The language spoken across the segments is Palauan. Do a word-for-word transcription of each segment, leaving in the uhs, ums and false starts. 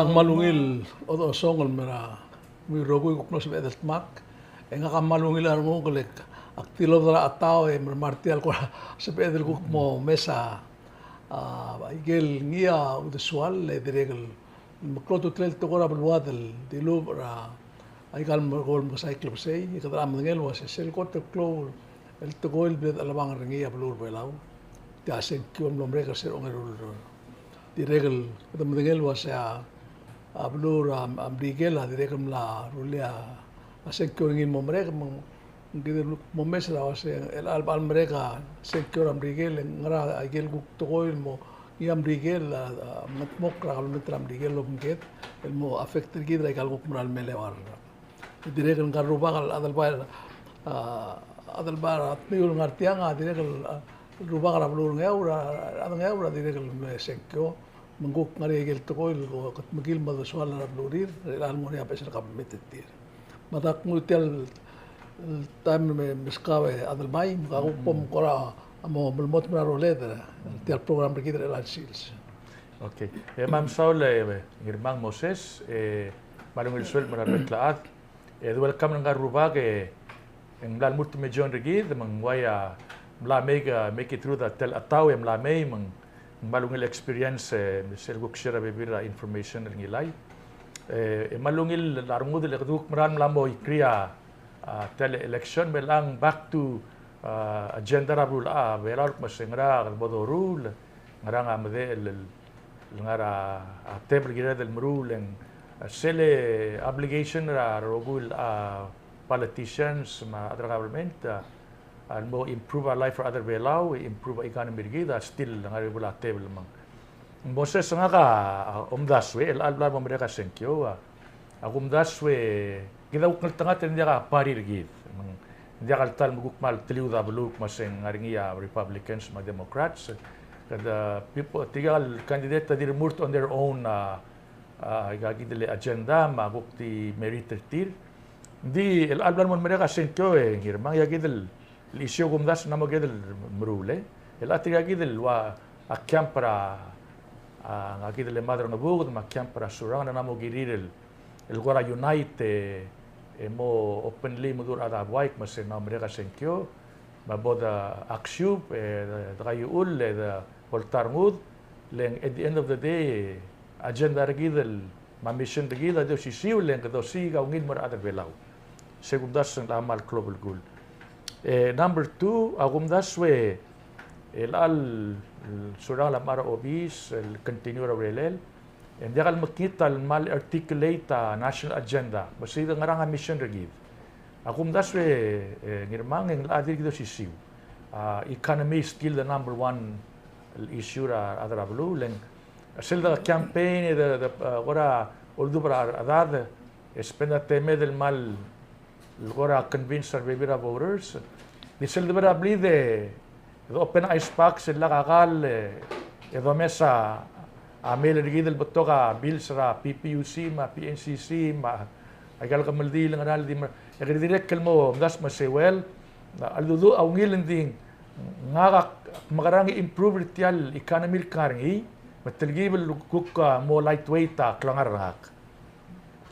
Ak kmal ungil odesongel el mo er a rokui el kuk mlo sebeched el dmak. E ngak a kmal ungil a renguk el ak tilobed er a chetau e mermang er tia el kora sebeched el kuk mo mesa, a, ikel ngii a uldesuel e dirrek el meklou a ultutelel tekoi er a beluad el dilubech er a aika el mo, ko el mekesai el klebesei, e kede medengei el uase sel kot el klou el tekoi el bla dechelebangel er ngii a beluu er a Belau. Tia sengkio el mlo merek er se er a ongeru el, dirrek el kede medengei el uase a, a beluu er a, a Merikel a dirrek el mla rullii a sengkio er ngii el mo merek, me ng kid el mo mes er a uase el, el, el merek a sengkio er a Merikel, e ngera a ikel kuk tekoi el mo ngii a Merikel a, a, mengedmokl er a kabelment er a Merikel el obengked el mo affect er kid er aika el kuk mera el melecha er a Dirrek el ngar er a rubak el Adelbai, a, Adelbai er a Tmiu el ngar tiang, a dirrek el, a, rubak er a beluu er a Ngeaur, a, a Ngeaur a dirrek el mle sengkio. Me ng kuk ngar er ngii a ikel tekoi el ko, kedmekill me a uldesuel er a belurir, er a ngar er ngii a beches el kabelment er tir. Me ak nguu tia el, el taem el meskau e Adelbai, me ak kuk bo mkora mo melemolem er a rolel er tia el program er kid er chelecha el sils. Okay. E kmal mesaul e Ngirmang Moses, e kmal ungil sueleb el mo er a rebek el chad. E de welcome er ngka el rubak e ng mla lmuut el me join er kid, me ng uai a mla mei, a, make it through the tel chetau e mla mei, me ng kmal ungil experience, e, sel kuk share a bebil er a information el ngilai. E, e kmal ungil a rengud el kede kuk mera el mla mo ikrii a, a, tel election, me chelechang back to, a, agenda er a beluulechad er a Belau el kmo se ngera kede bo doruul, ngerang a medechel el, el ngar er a, a, tebel el kired el meruul e ng, a, sel obligation er a rokui el, a, politicians me a other government, a, el mo improve a life er a rechad er a Belau, improve a economy er kid, a, still ngar er a bla tebel me ng. Moses, ngak a, a, omdasu e, el, el bla mo merek a sengkio, a, a kumdasu e, kid a kuk ngeltengat e ng diak a party er kid. Me ng diak el ta el me kuk kmal teliud a beluu el kmo se ng ngar er ngii a Republicans me a Democrats. Kede people, tirka el candidate a di remurt on their own, a, a, aika kid el agenda me a kuk di merit er tir. Ng di el, el bla mo merek a sengkio e Ngirmang, aika kid el el issue a kumdasu e ng mo kired el meruul e. El tirka kid el ua a camp er a, a, ngka kid el Mad er a Ngebuked me a camp er a Surangel a ng mo kirir el, el kora unite e, e mo openly meduch er a chad a buai el kmo se ng mo merek a sengkio, me bo de aksiub, e, de, de kaiuul, e, de olta a rengud, le ng at the end of the day, agenda er kid el me a mission er kid a di osisiu le ng kede osiik a ungil el mo er a rechad er a Belau. Se kumdasu e ng kmal klou a belkul. E, number two, a kumdasu e, el, el Surangel a mla er a obis, el continue er a urerel, e ng diak el mekngit el kmal articulate a national agenda, me sei de ngerang a mission er kid. A kumdasu e, e, Ngirmang, e ng locha dirk di osisiu. A, economy is still the number one issue er a, er a rechad er a beluu, le ng sel de campaign, e de, de, a, kora oldubech er a rechad, e spend a temed el kmal, el kora convince a rebebil er a voters. Di sel de bo er a blid e, e de open a ice box el lak a kall, e, e domes a, a mail er kid el betok a bills er a P P U C, me a P N C C, me a, aika el kemeldiil el ngar er a di mer-, e kede dirrek el mo omdasu me sei, well, a cheldecheduch a ungil, ng di ngak a mekerang e improve er tia el economy el kngar er ngii, me telkib el kuk, a, mo lightweight a klengar er ngak.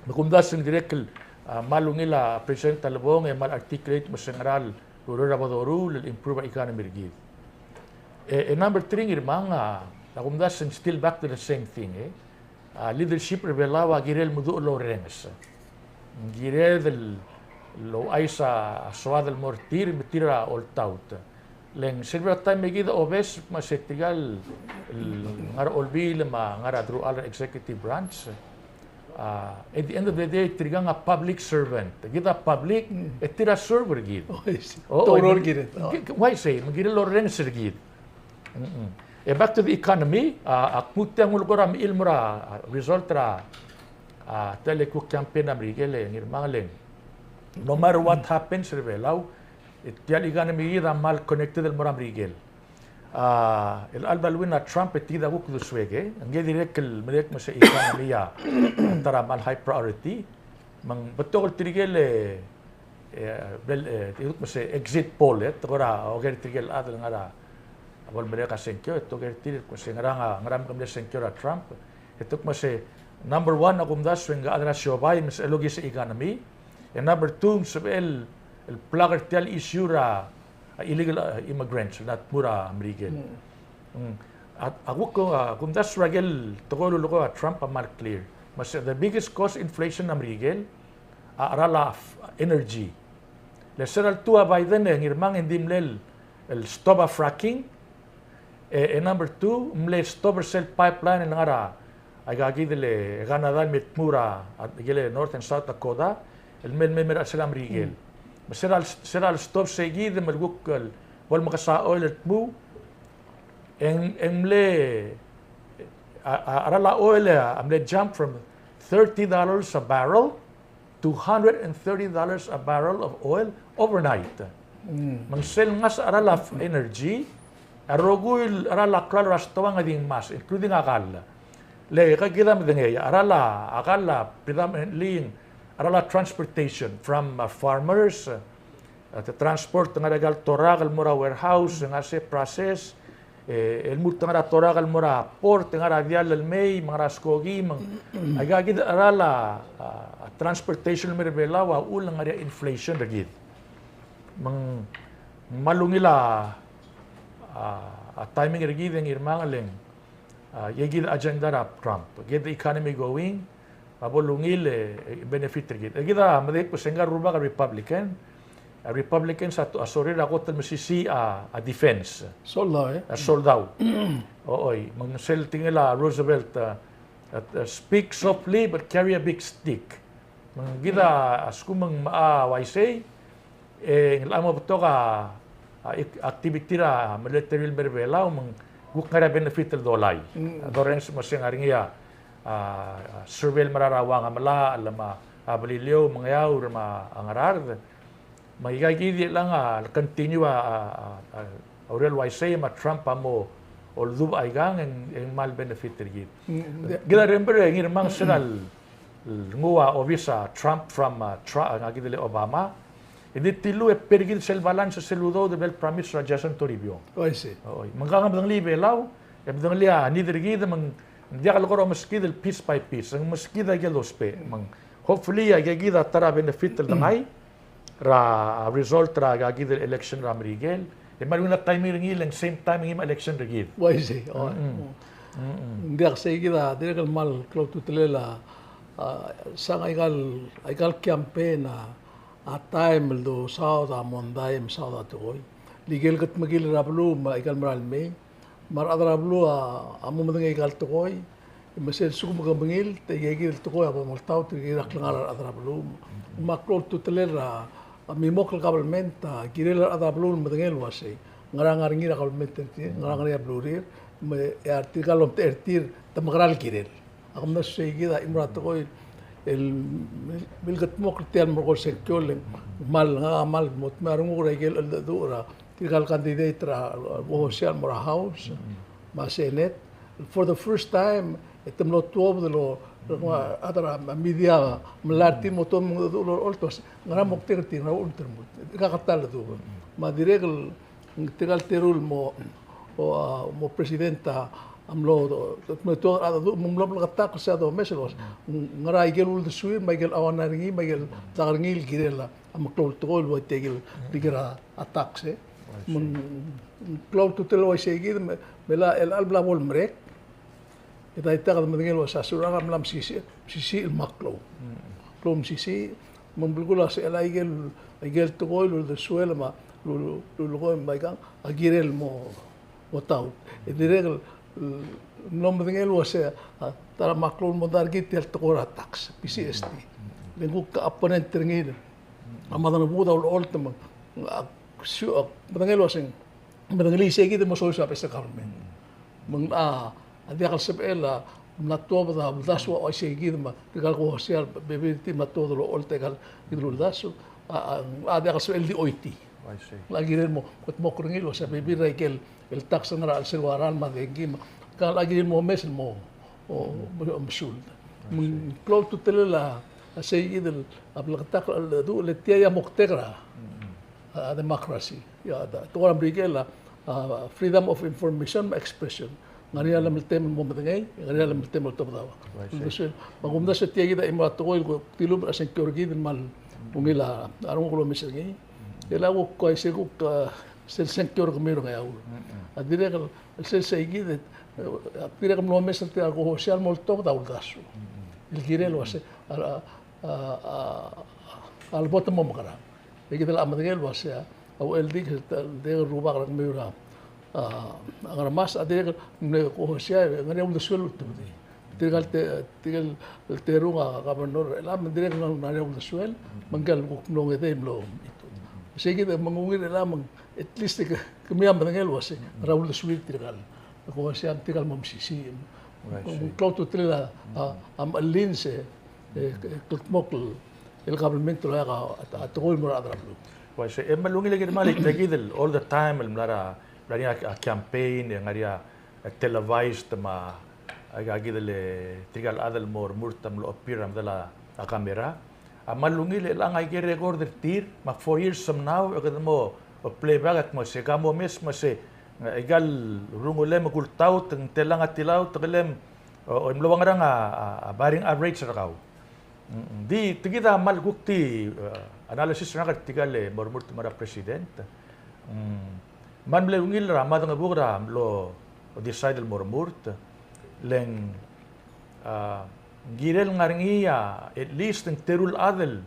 Me kumdasu e ng dirrek el, a, kmal ungil a President Talebong e kmal articulate me se ngera el ureor er a bo doruul el improve a economy er kid. E, e number three, Ngirmang, a, a kumdasu e ng still back to the same thing, e. A, leadership er a Belau a kirel el meduch el orrenges. Ng kired el ouchais a soad el mo er tir, me tir a oltaut. Le ng sel bo er a taem e kid a obes me se tirka el, el ngar er a olbiil me a ngar er a deruchall er a executive branch. A, at the end of the day, tirkang a public servant. Kid a public, e tir a serve er kid. Oh, I see. Oh, te oureor el kired. Oh. Uaisei, me ng kirel el orrenges er kid. Mm-mm. E back to the economy, a, a kmu tia ng kora mechil el mo er a, a, result er a, a, tia el kuk campaign er a Merikel e Ngirmang, le ng, no matter what happens er a Belau, e tia el economy er kid a kmal connected el mo er a Merikel. A, el, el bla lewin a Trump e tia kid a kuk uldesuek, e. Ngii a dirrek el merek me se economy a ta er a kmal high priority. Me ng betok el tirke el, e, e, bel, e, te kuk me se exit poll, e, te kora oker tirke el chad el ngar er a bo lemerek a sengkio, e te oker tir el kmo se ngerang a, ngerang a mle sengkio er a Trump, e te kuk me se Number one, a kumdasu e ng chad er a siobai me sebechel okiis a economy. E number two, ng sebechel el plug er tia el issue er a, a illegal, a, immigrants el mla tmuu er a Merikel. Mm. Mm. A, a kuk, a, kumdasu er a ikel tekoi el lulekoi a Trump a kmal clear. Me se the biggest cost inflation er a Merikel a cheral a f-, energy. Le se er a letuu a Biden e Ngirmang e ng di mle el stop a fracking, e, e number two, mle stop er sel pipeline el ngar er a, aika kid el Canada el me tmuu er a, a, ikel North and South Dakota, el mei, el mei, mei er a chelsel a Merikel. Mm. Me se er a, se er a stop sei kid me le kuk el bo lemekes a oil el tmuu, e ng, e ng mle, a, a, cheral a oil a mle jump from thirty dollars a barrel two hundred and thirty dollars a barrel of oil overnight. Mm. Me ng sel ngasech a cheral a energy, a rokui el cheral a klalo er a stoang a di ngmasech, including a kall. Le ke kid a medengei, a cheral a kall a predominantly a cheral a transportation from, uh, farmers, uh, te transport, ngar er a ikal torak el mo er a warehouse, ngar er a se process, e, el mo er a torak el mo er a port, ngar er a diall el mei, me ngar er a skoki, me ng, aika kid a cheral a, a, transportation el mei er a Belau a uchul e ng ngar er ngii a inflation er kid. Me ng, me ng kmal ungil a, a, a timing er kid e Ngirmang e le ng, a, e kid a agenda er a Trump. Get the economy going, a bo lungil e, e benefit er kid. E kid a medengei el kmo se ngka el rubak a Republican, a Republicans a, a sorir a kot el mesisiich a, a defense. Soldau, e? A soldau. O, oi, me ng sel tekingel a Roosevelt, a, a, a, "Speak softly but carry a big stick." Me ng kid a, a lsekum ng, a, uaisei, e ng locha mo betok a, a, activity er a military el mei er a Belau, me ng kuk ngar er ngii a benefit el dolai. Mm. A dorrenges me se ng ngar er ngii a, a, survey el mera er a Uang a Melachl, me a, a Beliliou, me a Ngeaur, me a Ngaraard. Me aika kid e chelechang a continue a, a, a, a ureor el uaisei me a Trump a mo oldubech aikang e ng, e ng kmal benefit er kid. Mm, mm. Kid a remember e Ngirmang se er a le nguu a obis a Trump from, a, Tru-, a, ngak kid el Obama. E di tiluu e pair er kid sel balance sel udoud el bla el promise er a Jason Toribiong. Oh, I see. Oi. Me ngkang a medengelii Belau, e medengelii a need er kid, me ng diak el kora omeskid el piece by piece. Ng meskid a ikel dousbech. Me ng hopefully a ikakid a ta er a benefit el dengai er a result er a ikakid el election er a Merikel. E me a ungil a timing er ngii e le ng same time e ngii me a election er kid. Uaisei, oi. Mm-mm. Mm-mm. Ng diak sei kid a dirrek el kmal klou a ultutelel a, a, sang a ikal, a ikal campaign a, a taem el dosaod a mondai me saod a tekoi. Le ikel kedmeklel er a beluu me a ikal mera el mei. Me a rechad er a beluu a, a mo medengei a ikal tekoi, me sel lsekum ke mengilt, e ikakid el tekoi a bo moltaut er kid a klengar er a rechad er a beluu. Me a klou a ultutelel er a, a mimokl el government a kirel a rechad er a beluu el medengei el uasei ngera ngar er ngii er a government er tir, ngera ngar er ngii a belurir, me a tirka el omtechei er tir te mekerang el kirel. Ak mla sei kid a chimo er a tekoi el mil-, milkedmokl er tia el mo er a sengkio el kmal, ngak a kmal mo dmeu a renguk er a ikel cheldecheduch er a tirka el candidate er a, a, House el mo er a House, mm, me a Senate. For the first time, e te mlo tuobed el, a rechad er a media, me a tir mo tuobed el mengedecheduch el olecholt el uasei ngera moktek er tir, ngera uchul me te lmuut. Ngak a ta el cheldecheduch. Me a dirrek el tirka el teru el mo, o, a, mo president a, a mlo, mo tuobed a, a, mo mlo bleketakl er sel domes el uasei ngera ikel uldesuir, me a ikel auanai er ngii, me a ikel dak er ngii el kirel a meklou el tekoi el ua tia ikel, ikel a, a tax, e. Me ng klou a ultutelel el uaisei kid, me, me a chelecha el bla bo lemerek, e daitak de medengei el uasei a Surangel a mla mesisiich, mesisiich el meklou. Mm. Klou mesisiich, me ng belkul a se el a ikel, ikel tekoi el uldesuel me a lu-, lu-, lulekoi me aikang a kirel mo, mo taut. E dirrek el, el mlo medengei el uasei a ta er a meklou el mondai er kid tia el tekoi er a tax, P G S T. Mm. Le ng kuk opponent er ngii a mla dengebuked a ulecholt me a, a, su-, a, medengei el uasei ng medengelii sei kid el mo soiseb a beches el government. Me ng, a, a diak el sebechel a mla tuobed a uldasu a uaisei kid me a tirka el ko er sel bebil er tir a mla tuobed el olecholt a ikal kid el uldasu, a, a, a diak el sebechel el di choitii. I see. Ng kirel mo, mo kldmokl er ngii el uasei a bebil er a ikel, el tax el ngar er a chelsel a uaral me a dengki me a, ng kirel mo omes el mo, o, mo, mo mesuub. I see. Me ng klou a ultutelel a, a sei kid el, a bleketakl el cheldecheduch, le tia a moktek er a, mm-mm, a, democracy. Ia, ta, tekoi er a Merikel a, a, freedom of information me a expression. Ngar er ngii a lemeltem el mo medengei, ngar er ngii a lemeltem el oltobed a uldesuel. Me a kumdasu e tia kid a chimo er a tekoi el kuk dilubech er a sengkio er kid el kmal ungil a renguk el omes er ngii. E le kuk uaisei kuk, a, sel sengkio er kemiu er a Ngeaur. A dirrek el sel sei kid, e, a dirrek el mlo omes er tia el kohosiar el mo oltobed a uldasu el kirel el uase a, a, a, a lebo el mo mekerang. E kid el medengei el uase a, a uchei el di, di rubak er kemiu er a, a, a Ngaramas, a dirrek el mle kohosiar, e ngar er ngii a uldesuel el ultebedii. Tirka el te, tirka el terung a governor er chelechang, me ng dirrek el ngar er ngii a uldesuel, me ngike el kuk mlo ngedei el mlo. Sei kid me ng ungil er chelechang, me ng at least ke, kemiu a medengei el uase, ngar er a uldesuir tirka el kohosiar, tirka el mo mesisiich. Right, me ng klou a ultutelel a, a, a mechelins e, e, kldmokl el government el oeak a, a, a tekoi el mo er a rechad er a beluu. Uaisei, e kmal ungil e kid me a le tia kid el all the time el mla er a, mla er ngii a, a campaign, e ngar er ngii a, a televised me a, aika kid el, tirka el chad el mo remurt a mlo appear er a medal a, a camera. A kmal ungil e chelechang aike el record er tir, me a four years from now, e kede mo playback e kmo se, ka mo omes me se, aika el rungulem e kultaut, ng telang a tilaut, e kelem, o, o mlo ua ngerang a, a, a batting average er kau. Mm, di, tia kid a kmal kuk di, e, analysis er ngak er tirka el mo remurt me a president. Mm, me ng mle ungil er a Madengebuked a mlo decide el mo remurt. Le ng, a, ng kirel ngar er ngii a, at least ng teru el chad el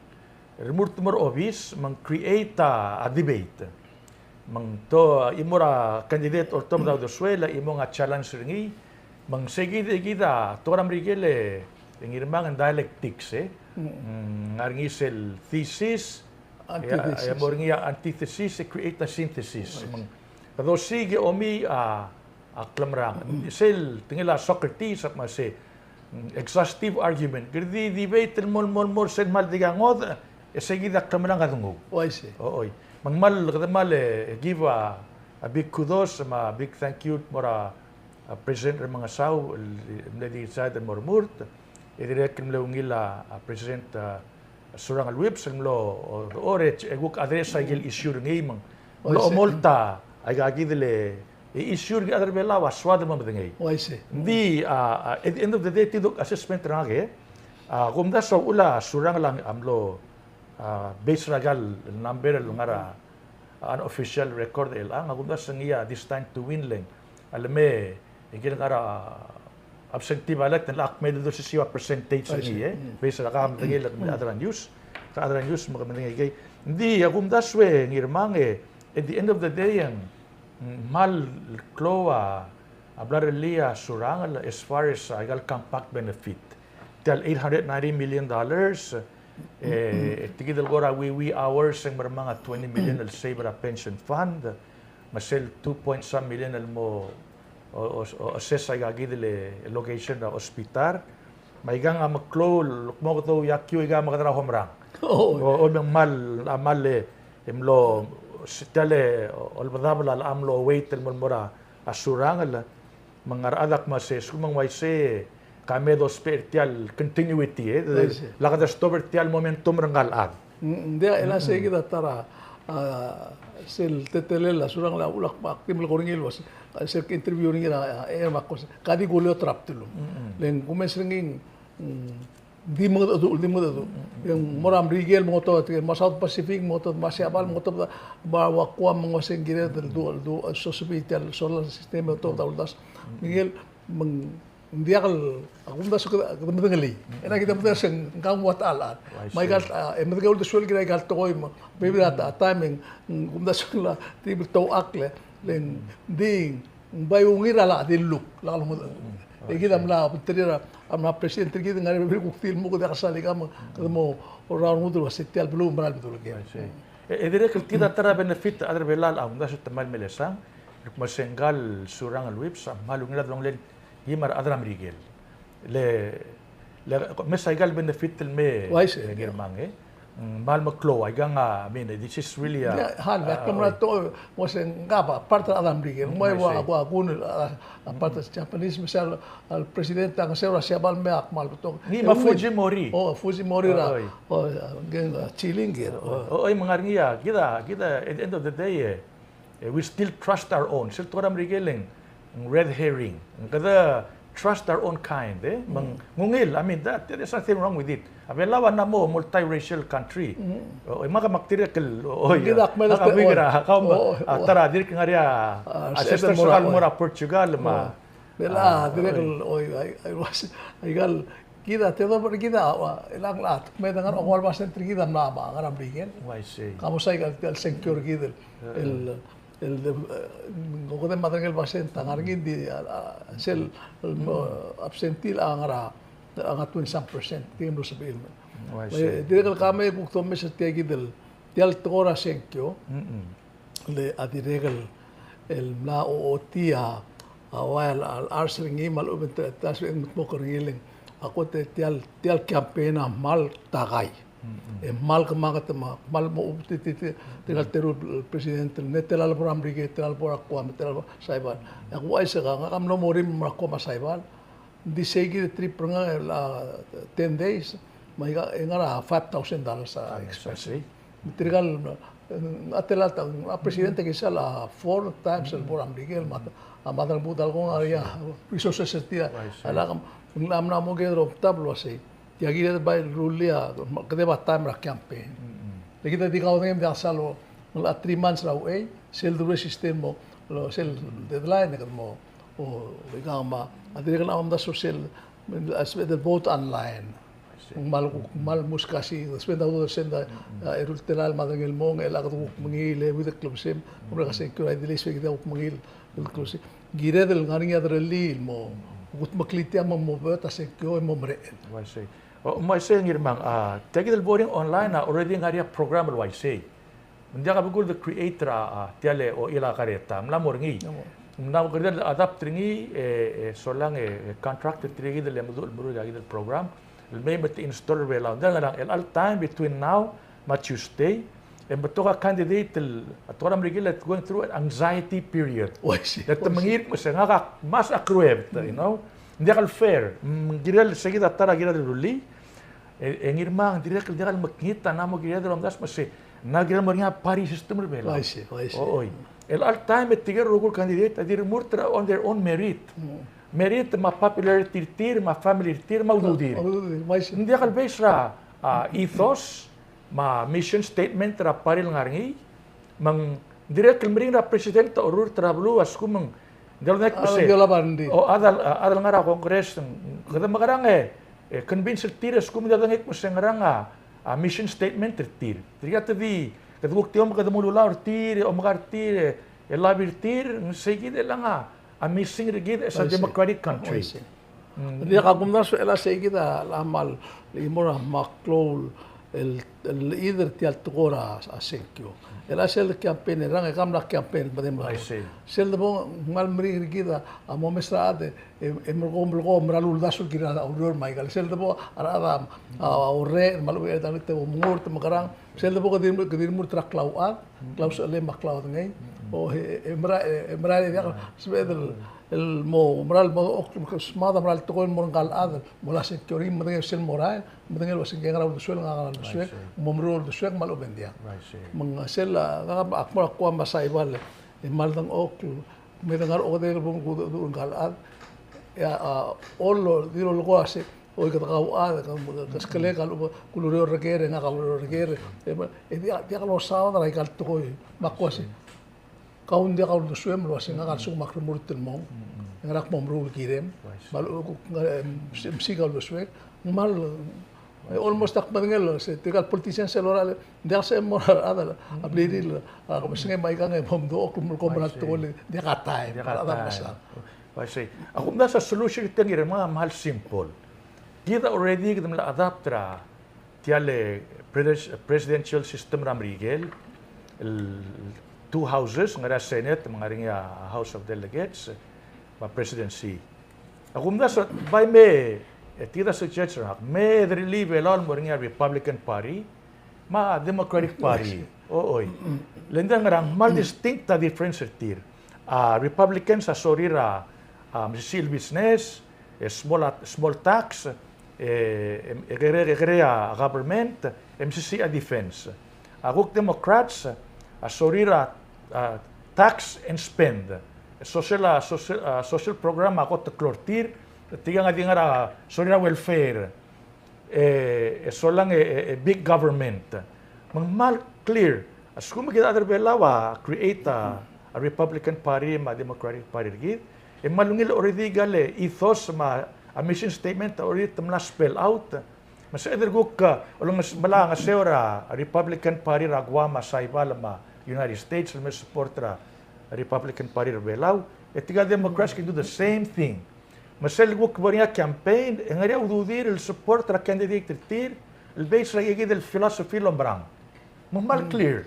remurt el mo er a obis, me ng create a, a debate. Me ng to, a chimo er a candidate a oltobed a uldesuel, a chimong a challenge er ngii, me ng sei kid, e kid a, tekoi er a Merikel e, e Ngirmang, ng dialectics, e. Mm, ngar er ngii sel thesis, e, e mo er ngii a antithesis, e create a synthesis. Me ng, kede osiik e omii a, a klemerang. Sel tekingel a Socrates a kmo se, mm, exhaustive argument. Kede di debate el mo, mo, mo, sel kmal di ka ngodech, e sei kid a klemerang a denguu. Uaisei. Oi. Me ng kmal, kede kmal, e, give a, a big kudos, me a big thank you el mo er a, a President Remengesau, el, el mle decide el mo remurt, e dirrek el mle ungil a, a President, a, Surangel Whipps, el mlo, o, o, e kuk address aike el issue er ngii me ng mlo omolt a, aika kid el, e, issue er kid el chad er a Belau a soad el mo medengei. Uaisei. Ng di, a, a, at the end of the day, tia kuk assessment er ngak e, a, kumdasu a uchul a Surangel a mlo, a, based er aika el number el ngar er a, a, unofficial record er chelechang, a kumdasu ng ngii a destined to win le ng, a leme, e kirel ngar er a absentee ballot, e ng locha kmeed el dosisiu a percentage er ngii, e. Based er a ka medengei el kmeed er a news, ka medengei el news me ke medengei kei. Ng di, a kumdasu e Ngirmang e, at the end of the day, e ng, mm, kmal klou a, a bla lerellii a Surangel as far as, a, aika el compact benefit. Tia el eight hundred ninety million dollars, e, e tia kid el kora wee wee hours e ng mermang a twenty million el save er a pension fund, me sel two point some million el mo, o, o, o, assess aika kid el location er a hospital. Me aikang a meklou el kmo kede ouiakiu aika me kede er a home run. O, o, me ng kmal, a kmal e, e mlo, se tia el, o, olbedabel a locha mlo wait el mo, mo er a Surangel. Me ng ngar er a chad a kmo se, lsekum ng uaisei, ka me dousbech er tia el continuity, e. Uaisei. Lak de stop er tia el momentum er ngka el chad. Mm, ng diak, e le sei kid a ta er a, a, sel teletelel a Surangel a ulak, ak di melekoi er ngii el uase, a, sel interview er ngii er a, a, e, me ak kmo se, ka di kuleot er a bdelul. Mm. Le ng kumes er ngii, mm, di mengedecheduch, di mengedecheduch. E ng mo er a Merikel, mo otobed, mo er a South Pacific, mo otobed, mo er a Siabal, mo otobed, mo er a Guam, mo ua se ng kired el du, el du, el sosebii tia el solar system, mo otobed a uldasu. Merikel, me ng diak el, a kumdasu kede, kede medengelii. E ng kid a medengei se ng kang ua ta el chad. Me aika el, a, e medengei a uldesuel el kirel aika el tekoi me, maybe at that time, e ng kumdasu el, di bel touchakl, le ng di, ng bai ungil er a locha di luk, locha lomedechel. E kid a mla obengterir a, a mla president er kid, ngar er ngii a bebil el kuk di lmuk, diak sal ika me kede mo er a rengud el uase tia el beluu a mera el bedul ker. I see. E, e dirrek el kid a ta er a benefit a rechad er a Belau a kumdasu e te kmal melesang, el kmo se ngka el Surangel Whipps a kmal ungil a delongelel ngii me a rechad er a Merikel. Le, le, me se aika el benefit el me, uaisei, e, Ngirmang, e. Mm, kmal meklou, aikang a, I mean, this is really a, yeah, hal, a, a, kmal meklou, mo se ngka a part er a rechad er a Merikel, mo ua, ua, ua, kung, a, a part er a Japanese, me se el, el president a ngeseu er a Siabal me ak kmal betok. Ngii me a Fujimori. O, Fujimori er a, oi, o, a, ngii a Chillinger, o. O, oi, me ng ngar er ngii a, kid a, kid a, at the end of the day, e, e, we still trust our own. Sel tekoi er a Merikel e ng, ng red herring. Ng kede trust our own kind, e? Me ng ungil, I mean, that, there's nothing wrong with it. A Belau a mla mo multiracial country. O, e, me ak, me ak dirrek el, o, o, kid a kmeed el, a, kau a, a, ta er a dirk ngar er ngii a, a, ancestors er kau el mo er a Portugal, me a, Belau, a, dirrek el, o, I, I was, aika el, kid a, te do, kid a, a, el, a, a, kmeed el ngar er a, okoua el basent er kid a mla, mla ngar er a Merikel. Oh, I see. Ka mo sei aika el, el sengkio er kid el, el, el de, e, ng okede me a derengel el basent a ngar er ngii, ng di, a, a, sel, el, mo, absentee a ngar er a, a ngar er a twenty some percent, tirke el mlo sebechir el mei. Oh, I see. E, dirrek el kemam e kuk domes er tia kid el, tia el tekoi er a sengkio, le a dirrek el, el mla ochotii a, a ua el, a, a ars er ngii me a lechub e ng ta, ta, ta, ta, mo er ngii el, a kot e tia el, tia el campaign a kmal takai. E kmal kemanget me a, kmal mo, ti, ti, ti, tirka el teru el president, me tela el bo er a Merikel, tela el bo er a Guam, tela el bo er a Saipan. E ak ouchais e ngak a mlo mo er ngii el mo er a Guam me a Saipan. Ng di sei kid a trip er ngak el, a, ten days, me aika, e ngar er a five thousand dollars a expense. Me tirka el, a tela el ta, a president a kisa el, a, four times el bo er a Merikel, me a, a, me a dang bo el kmo ng ngar er ngii a resources er tir. A lak, ng mla mo kired el omtab el uasei. Tia kid a bai rullii a, kede bai time er a campaign. Le kid a di kaudengei me diak sal, ng locha three months er a uchei, sel doruul a system el mo, lo, sel deadline e kede mo, o, ikang me a, a dirrek el omdasu sel, a sebeched el vote online. Ng kmal, kmal muskasi, spend a udoud er sel, a, eru el telael me a derengel el mong, e le kede kuk mengiil, e, with a klebesem, ng mera el sengkio, a ideas e kede kuk mengiil, el klebesem. Kired el ngar er ngii a derellii el mo, kutmeklii tia me mo vote a sengkio e mo merechel. Oh, I see. O, me uaisei Ngirmang, a, tia kid el voting online a already ngar er ngii a program el uaisei. Me ng diak a belkul el create er a, a, tia el, o, el kareta, mla mo er ngii. Mla mo. Ng mla mo kired el adapt er ngii, e, e, solang e, e, contract er tirke kid el meduch el meruul aika kid el program el mei me te install er a Belau. Ng diak, ngerang, el all time between now me a Tuesday, e ng betok a candidate el, a tekoi er a Merikel el going through an anxiety period. Oh, I see. Le te mengiil el kmo se ngak a kmes a kruebet, you know. Ng diak el fair. Mm, kirel sei kid a ta er a kirel el rullii. E, e Ngirmang, dirrek el diak el mekngit a mla mo kired el omdasu me se ng kirel el mo er ngii a party system er a Belau. Oh, I see, oh, I see. Oi. El all time e tirke el rokui el candidate a di remurt er a on their own merit. Mm. Merit me a popularity er tir, me a family er tir, me a ududir. Oh, ududir, oh, I see. Ng diak el base er a, a, ethos, me a mission statement er a party el ngar er ngii, me ng dirrek el meringel a president a orrurt er a beluu a lsekum ng diak el dengei el kmo se, o, a chad el, a chad el ngar er a Congress, ng, kede mekerang e, e convince er tir a lsekum ng diak el dengei el kmo se ngerang a, a mission statement er tir. Tirka te di, kede kuk tia me kede mo ululau er tir, e omeka er tir, e, e lobby er tir, ng sei kid el ngar er a a missing er kid as a democratic country. Ng diak a kumdasu el a sei kid a kmal, e mo er a meklou el, el leader er tia el tekoi er a sengkio. El a sel campaign er ngak e kam mla campaign el medem er a. Sel debo ng kmal meringel er kid a mo mes er a chad e, e melekoi, melekoi, mera el uldasu el kirel a ureor me aika. Sel debo a rechad a, a, orrech, me a lechub e te, te omengurt, te mekerang, sel debo kede, kede remurt er a klauchad, klausechelei me a klaodengei. O, e, e mera, e, e mera el diak, sebeched el, el mo, mera el mo, ok, smaod a mera el tekoi el mo er ngka el chad, mo lasengkio er ngii, medengei sel morael, medengei el uasei ngke a ngera uldesuel, ngak a ngera uldesuek, mo meruul a uldesuek, me a lechub e ng diak. Me ng sel, a, ngak a kmo er a Guam me a Saipan, e kmal dengchokl, me de ngar er a okedei el bo kudecheduch er ngka el chad, e a, a, ol, di lolekoi a se, Oi, kede kauchad, ke, ke, keskelek a lechub, kulureor er ker, e ngak a kulureor er ker, e, e diak, diak losaod er aika el tekoi, me ak uase, kau ng diak a uldesuem el uase ngak a lsekum ak remurt el mong, e ngera ak mo meruul el kirem, me a lechub, e, msi-, msiik a uldesuek, ng kmal, e, almost ak medengei el, se, tirka el politicians el lorael, ng diak se mo er a rechad el, a blirir, a, kebesengei me aikang e bo mdechor, kom, kom mera el tekoi, diak a taem, diak a taem. Bai sei. A kumdasu a solution er tia Ngirmang a kmal simple. Kid a already kede mla adapt er a tia el pres-, presidential system er a Merikel, el two houses, ngar er ngii a Senate, me ngar er ngii a House of Delegates, me a presidency. A kumdasu, bai me, e, tia kid a suggestion er ngak, me derellii a Belau el mo er ngii a Republican Party, me a Democratic Party. O, oi. Le ng di ngerang, kmal distinct a difference er tir. A Republicans a sorir a, a, mesisiich el business, e small, a, small tax, e, e, e kere, e kere a government, e mesisiich a defense. A kuk Democrats a sorir a, a, tax and spend. social, a, social, a, social program a kot el klou er tir, tirka a di ngar er a, sorir a welfare, e, e solang e, e, e big government. Me ng kmal clear, a lsekum kid a rechad er a Belau a create a, a Republican Party me a Democratic Party er kid, e ng kmal ungil el already aika el ethos me a mission statement a already te mla spell out. Me se er a kuk, a, olengeseu, mla ngeseu er a Republican Party er a Guam me a Saipan me a United States el me support er a Republican Party er a Belau. E tirka el Democrats can do the same thing. Me sel kuk bo er ngii a campaign, e ng ngar er ngii a ududir el support er a candidate er tir el based er a ikakid el philosophy el oumerang. Me ng kmal clear.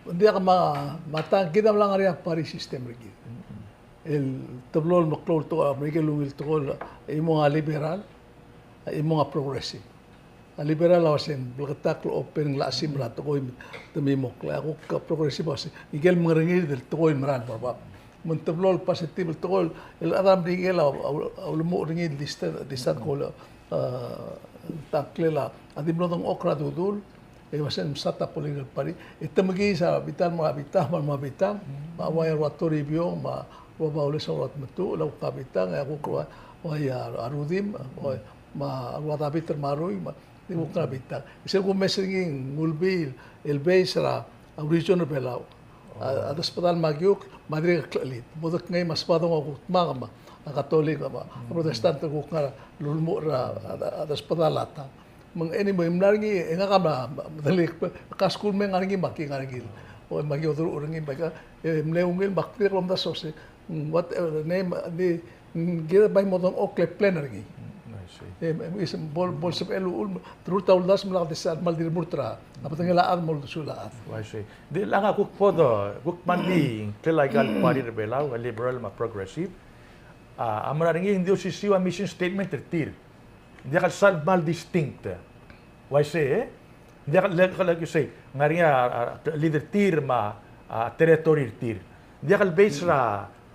Ng diak me a, me a ta, kid a mla ngar er ngii a party system er kid. El teblo el meklou el tekoi, a Merikel el ungil tekoi, e mo a liberal, e mo a progressive. A liberal a uasei ng bleketakl, open, ng locha simer a tekoi, te mimokl. A kuk progressive a uasei, ikel mengerengired el tekoi el mera el mo er bab. Me ng teblo el positive el tekoi el chad er a Merikel a, a, a ulemuchel er ngii el di start, di start ko el, a, tackle a, a di mlo dengchokl er a dudul, e uasei ng msa ta political party, e te mekiis a bitang me a bitang me a bitang, me a ua ia Rua Toribiong, me a Rua Baules, Rua Tmetuchl, a kuk a bitang, e a kuk ua, ua ia Rudim, ua, me a Rua David Marui, me a di kuk ngar er a bitang. E sel kumes er ngii ng Olbiil el base er a, a region er a Belau. A, a desbedall me a kiukl, me a dirrek el klechelit. Bo dekngei me a Sebadong a kuk dmak me a Katolik me a Protestant a kuk ngar er a ulemuchel er a, a, a desbedall a tang. Me ng anyway, mla er ngii, e ngak a mla, mla, medengelii, ka skuul me ng ngar er ngii me aki ngar er ngii. O, me aki oderuchel er ngii, me ka, e, mle ungil, me ak dirrek el omdasu el uasei, mm, what, e, name, di, mm, kid a bai mo dengchokl e plan er ngii. Mm, I see. E, e, is, bo, bo lsebechel uchul, terurt a uldasu me lak di sal, kmal di remurt er a, a bedengel a chad me a uldesuel a chad. I see. Di, le ngak a kuk bo do, kuk kmal di, ngklel aika el party er a Belau, a liberal me a progressive. A, a mera er ngii, ng di osisiu a mission statement er tir. Ng diak el sal kmal distinct. Uaisei, e? Ng diak el, like, like you say, ng ngar er ngii a, a, leader er tir me a, a, territory er tir. Ng diak el base er a,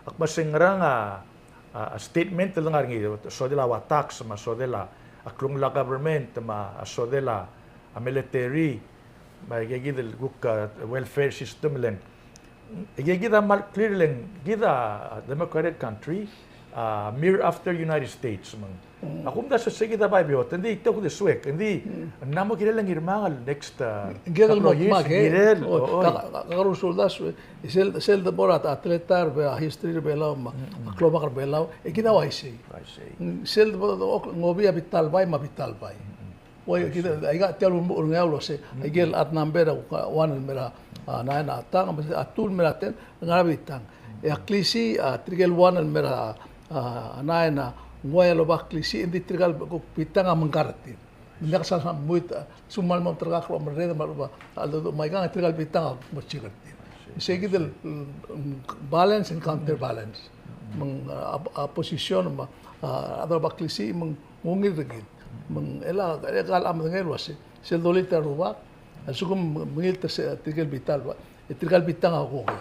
a kmo se ng ngerang a, a, a statement el ngar er ngii, sodel a ua tax, me a sodel a, a klungel a government, me a sodel a, a military, me a ikakid el kuk, a, welfare system, le ng ikakid a kmal clear le ng kid a democratic country, a, mirror after United States, me ng. Mm. A kumdasu e se kid a bai beot, ng di te kuk di suek, ng di, mm, ng mla mo kirel a Ngirmang el next, a, couple of years, ng kirel, o, o, ka, ka, ka, kakerous el uldasu, e, sel, sel debo er a, a teletael er a Be-, a history er a Belau, me a, mm, mm, a klobak er a Belau, e kid a uaisei. Uaisei. Mm, sel debo, debo, ng oba a bita el bai, me a bita el bai. Mm, mm. Oi, kid a, aika tia el ulemuchel er ngii a uasei, aike el odd number a kuk one el mera, a, nine a tang, me a two el mera ten, ngar er a bitang. E a klisiich, a, tirke el one el mera, a, nine a, ng ua el oba klisiich, e ng di tirka el kuk bitang a mengkar er tir. Ng diak sal muit, a, se kmal mo terrekakl el omerreder, me a lechub a, a ldu, me aika, tirka el bitang a mo chief er tir. Sei kid el, mm, balance and counter balance. Me ng, a, a, position, me a, a, a oba klisiich, me ng ungil er kid. Me ng, e le, e le kmal medengei el uasei, sel dolit er a rubak, a lsekum mengilt er se, tirke el bita el bai, e tirka el bitang a kongei.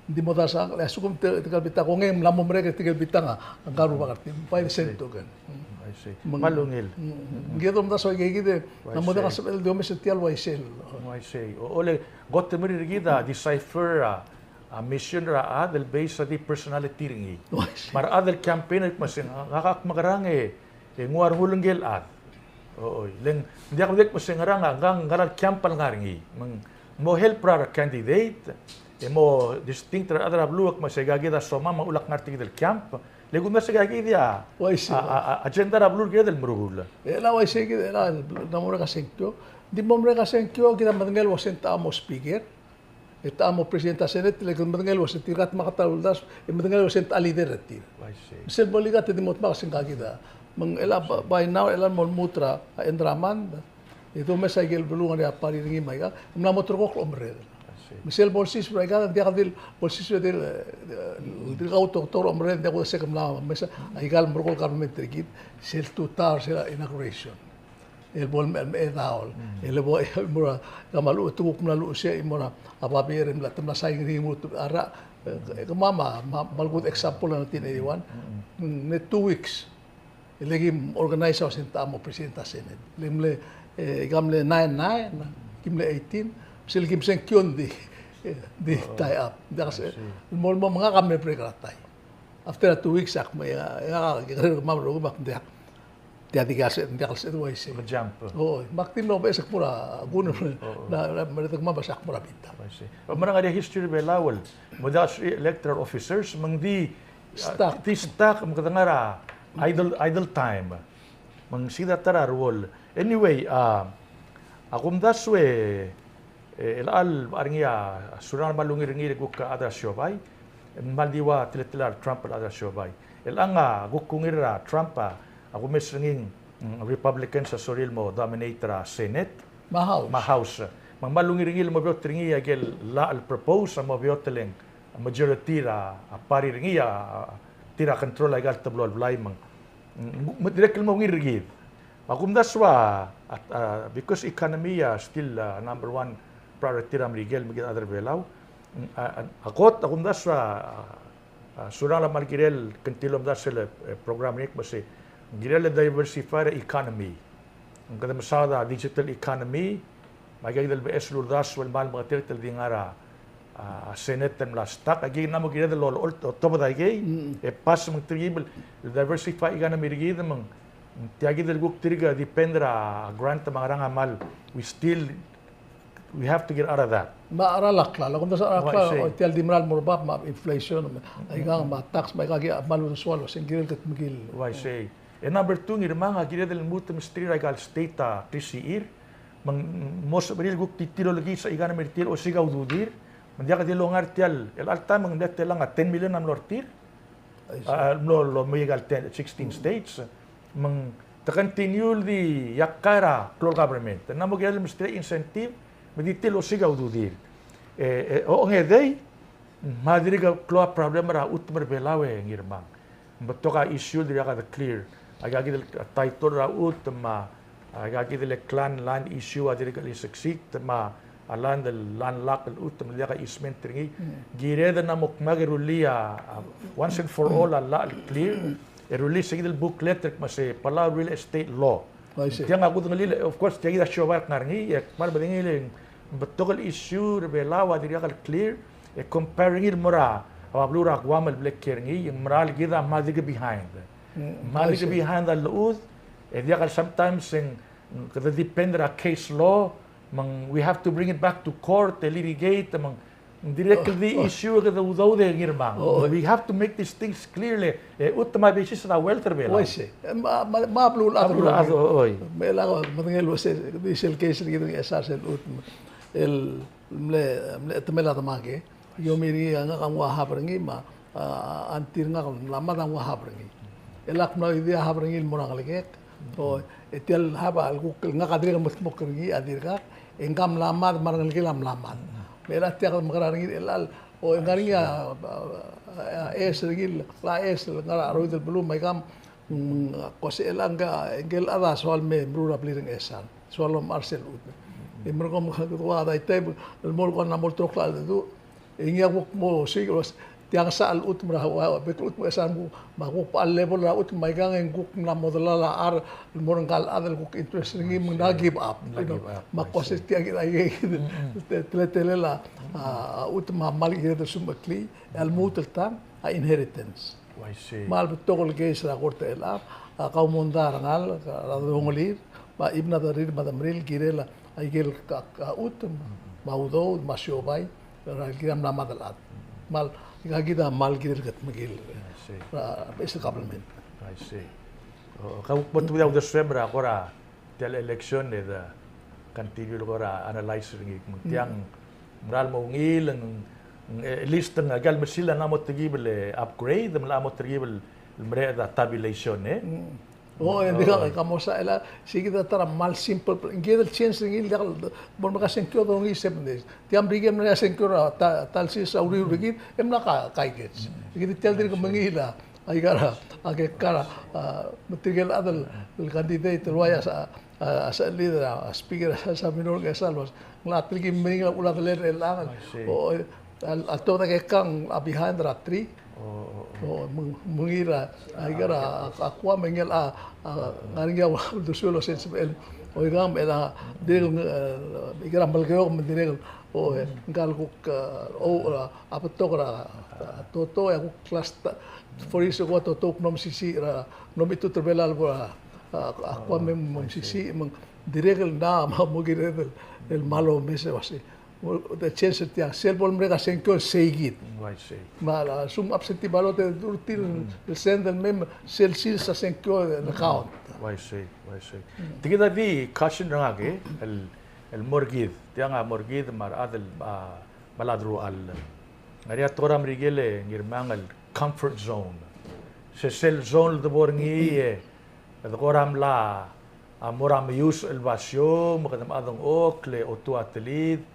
Ng di mo dasang, e a lsekum tir-, tirka el bitang a kongei, ng mla mo merek e tirke el bitang a ngka el rubak er tir. By the same token. I see. Me ng, kmal ungil. Mm, mm, kede omdasu e kid, ng mo diak a sebechel el di omes er tia el uaisei. Uaisei. O, ole, kot el meringel er kid a decipher a, a mission er a chad el base er a di personality er ngii. Uaisei. Me a rechad el campaign el kmo se ng, ngak a kmekerang e, e nguu a rengul ngike el chad. Oi, le ng diak, diak kmo se ng ngerang a, ngka, ngka el camp el ngar er ngii. Me ng mo help er a candidate, e mo distinct er a rechad er a beluu el kmo se aika kid a somam a uchul a kngar er tia kid el camp. Le kuk mesa aika kid a, uaisei, a, a, a agenda er a beluu el kired el meruul. E le uaisei kid, e le ng mo merek a sengkio. Ng di mo merek a sengkio, kid a medengei el uasei ng techa mo speaker. E techa mo president er a Senate, le kede medengei el uasei tirka a dmak a ta el uldasu, e medengei el uasei ng techa leader er tir. Uaisei. Me sel bo el ika te di mo dmak se ngka kid a. Me ng, e le by, by now, e le ng mo lmuut er a, a, Endermand. E domes aike el beluu el ngar er ngii a party er ngii me aika, e mla mo ulterekokl el omerreder. Uaisei. Me sel bo lsiseb er aika, ng diak di el bo lsiseb e di el, e, di el kau toktok el omerreder, ng diak kudesek el mla mesa, aika el merekong el government er kid, sel tutau er sel inauguration. El bo el me, el mechedaol. Mm. El bo el mo er a, kmal ua, te kuk mla luchesii, el mo er a, a babier, el mla, te mla sain er ngii el mo er a, e, kemam a, me, me a good example er a nineteen eighty-one. Mm. Mm, ne two weeks. Le kim organize a uasei ng techa mo president er a Senate. Le mle, e, aika mle nine nine, kim mle eighteen, sel kim sengkio ng di. Di tie up. Diak se, mo, mo, mo ngak a mle break er a tie. After two weeks, ak mo, ngak a kekerei el kemam el rokui me ak diak. Tia di ka se, diak el se, uaisei. Jump. O, me ak di mlo beches el kmo er a, kuk, na, na, me ak di kmo er a bita. Uaisei. Me ng ngar er ngii a history er a Belau el mo diak a electoral officers, me ng di, stuck. Di stuck, me kede ngar er a idle, idle time. Me ng sei kid a ta er a ruul. Anyway, a, a kumdasu e, e, el chelecha el ngar er ngii a, a Surangel a kmal ungil er ngii el kuk chad er a siobai, e ng kmal di ua teletelel a Trump el chad er a siobai. El chelechang a kuk ungil er a Trump a, a kumes er ngii, mm, Republicans a sorir el mo dominate er a Senate. Me a House. Me a House. Me ng kmal ungil er ngii el mo beot er ngii a ikel llach el propose a mo beot el ng majority er a, a party er ngii a, a, tir a control a ikal teblo el blai me ng, mm, me dirrek el mo ungil er kid. Me a kumdasu a, a, a, because economy a still, a, number one priority er a Merikel me kid a chad er a Belau. Mm, a, a, a kot a kumdasu a, a, a, Surangel a kmal kirel el continue el omdasu el, e, program er ngii el kmo se ng kirel el diversify er a economy. Ng kede mesaod a digital economy, me aika kid el beches el uldasu el kmal meketeket el di ngar er a, a, Senate el mla stuck, aika kid a mo kired el ol-, ol-, otobed aikei, e pass me ng tirkib el diversify economy er kid me ng tia kid el kuk tirka depend er a grant me a ngerang a kmal, we still, we have to get out of that. Me a cheral a klalo, a kumdasu a cheral a klalo, tia el di mera el mo er bab me a inflation, me aikang me a tax, me aika kid a kmal uldesuel el uasei ng kirel el kutmeklii. Uaisei. E number two, Ngirmang, a kired el lmuut el msterir aika el state a klisichir, me ng mo sebechir el kuk di tir olekis a economy er tir el osiik a ududir, me ng diak di longa er tia el, el chelecha el taem me ng mle telang a ten million a mlo er tir, a, mlo, mlo mei aika el ten, sixteen states, me ng te continue el di yakka er a klou el government. Ng mo kired el msterir a incentive, me di tir el osiik a ududir. E, e, ongedei, me a dirk klou a problem er a chutem er a Belau e Ngirmang. Ng betok a issue el dirkak de clear. Aika kid el title er a chutem, me aika kid el clan land issue a dirk el succeed, me a land, land lock el chutem el diak a easement er ngii. Kired el mo kmal rullii a, a, once and for all a llach el clear. E rullii se kid el booklet el kmo se Palau Real Estate Law. Tiang a kudengelii, of course, tia kid a siobai el kngar er ngii, e kmal medengei el ng betok el issue er a Belau a dirkak el clear, e compare er ngii el mo er a, a beluu er a Guam el bla kiei er ngii, e ng mera el kid a kmal dirk behind. Kmal dirk behind a llechud, e diak el sometimes e ng kede depend er a case law, me ng we have to bring it back to court, e litigate, me ng Ng dirrek el di issue e kede udoud e Ngirmang. We have to make these things clear le, e, chutem a basis er a wealth er a Belau. Uaisei. E, me a, me a, me a beluulechad. Me a beluulechad, oi. Me a, me a medengei el uasei, di sel case er kid er a Ngchesar sel chutem el mle, mle chetemel a demake. Iomi er ngii a ngak a nguu a hub er ngii me a, a, auntie er ngak el mla mad a nguu a hub er ngii. E lak mla oidii a hub er ngii el mo er a ngelekek. O, e tia el hub a lekuk, ngak a dirk medmokl er ngii a dirkak, e ngka a mla mad me a rengelekel a mla mad. Me chelecha tia kede mekerang er ngii er chelechang, o, e ngar er ngii a, a, a, a, es er ngii, a es el ngar er a cheroid el beluu me aikang, mm, ko se chelechang, ngke el chad a soal me meruul a blil er a Ngchesar, soal omechar sel chutem. E merekong me kede ua daitai, el mo el kora mo olterekokl a cheldecheduch, e ngii a kuk mo osiik el uasei, tiang sel chutem er a, ua, bek el chutem er a Ngchesar me a kuk, me a kuk bo el level er a chutem me aikang e ng kuk mla mo delal a char el mo er ngka el chad el kuk interest er ngii me ng mla give up, you know. Me a ko se tia kid a, kid, te-, teletelel a, a, chutem a kmal kired el sumecheklii, e a lmuut el tang a inheritance. Uaisei. Me a le betok el case er a kort er chelechang, a kau mondai a rengalek, a dongelir, me a chibnad er tir me a demerir el kirel a ikel ka, ka chutem, me a udoud, me a siobai, er a kid a mla mad el chad. Me aika kid a kmal kirel el kutmeklii er a beches el government. Uaisei. O, kau bo tobedii a uldesuem er a kora tia el election e de continue el kora analyze er ngii. Me ng tiang, ng mera el mo ungil, ng, ng, at least ng aika el mesil a mla mo telkib el upgrade, me a mla mo telkib el mereched a tabulation, e. O, e ng di ka, ka mo sa, el a, sei kid a ta er a kmal simple, ng kired el change er ngii el diak el, bo el mekasengkio a dongiil seven days. Tia Merikel a mla sengkio er a ta, ta el sils a uriul er kid, e mla ka, kaikets. Kid tia el dirk mengiil a, aika er a, a kekka er a, a, me tirke el chad el, el candidate el uai a, a, a, a leader, a, speaker, a, Sabino Ngchesar el uase ng locha telkib el mengiil a uchul a delel er chelechang. O, a, a, tobed a kekka ng, a, behind er a tree. O, o, o. O, meng-, mengiil a, aika er a, a, a kua me ngii el, a, a, ngar er ngii a uldesuel el uase ng sebechel Oikang, e a dirrek el, e, ikera Melekeok me ng dirrek el, o, e, ngkal kuk, e, o, a, a betok er a, a, toto, e a kuk cluster, for instance, kuk a toto, kuk mlo mesisiich er a, mlo mechitechut er a Belau el kuk a, a, a kuk me mlo mesisiich, me ng dirrek el ngar er a mo kired el, el mlo omes e uase. Well, the chance er tiang, sel bo lemerek a sengkio el sei kid. Uaisei. Me a lsekum absentee ballot e te tir el send el mei me sel sils a sengkio el count. Uaisei, uaisei. Tia kid a di caution er ngak e, el, el mo er kid. Tiang a mo er kid me a rechad el, a, me a rechad el ruchall. Ng ngar er ngii a tekoi er a Merikel e ngii el mong el comfort zone. Se sel zone el debo er ngii e, e de kora mla a mo er a meiusech el basio, me kede mla dengchokl e otuatelid.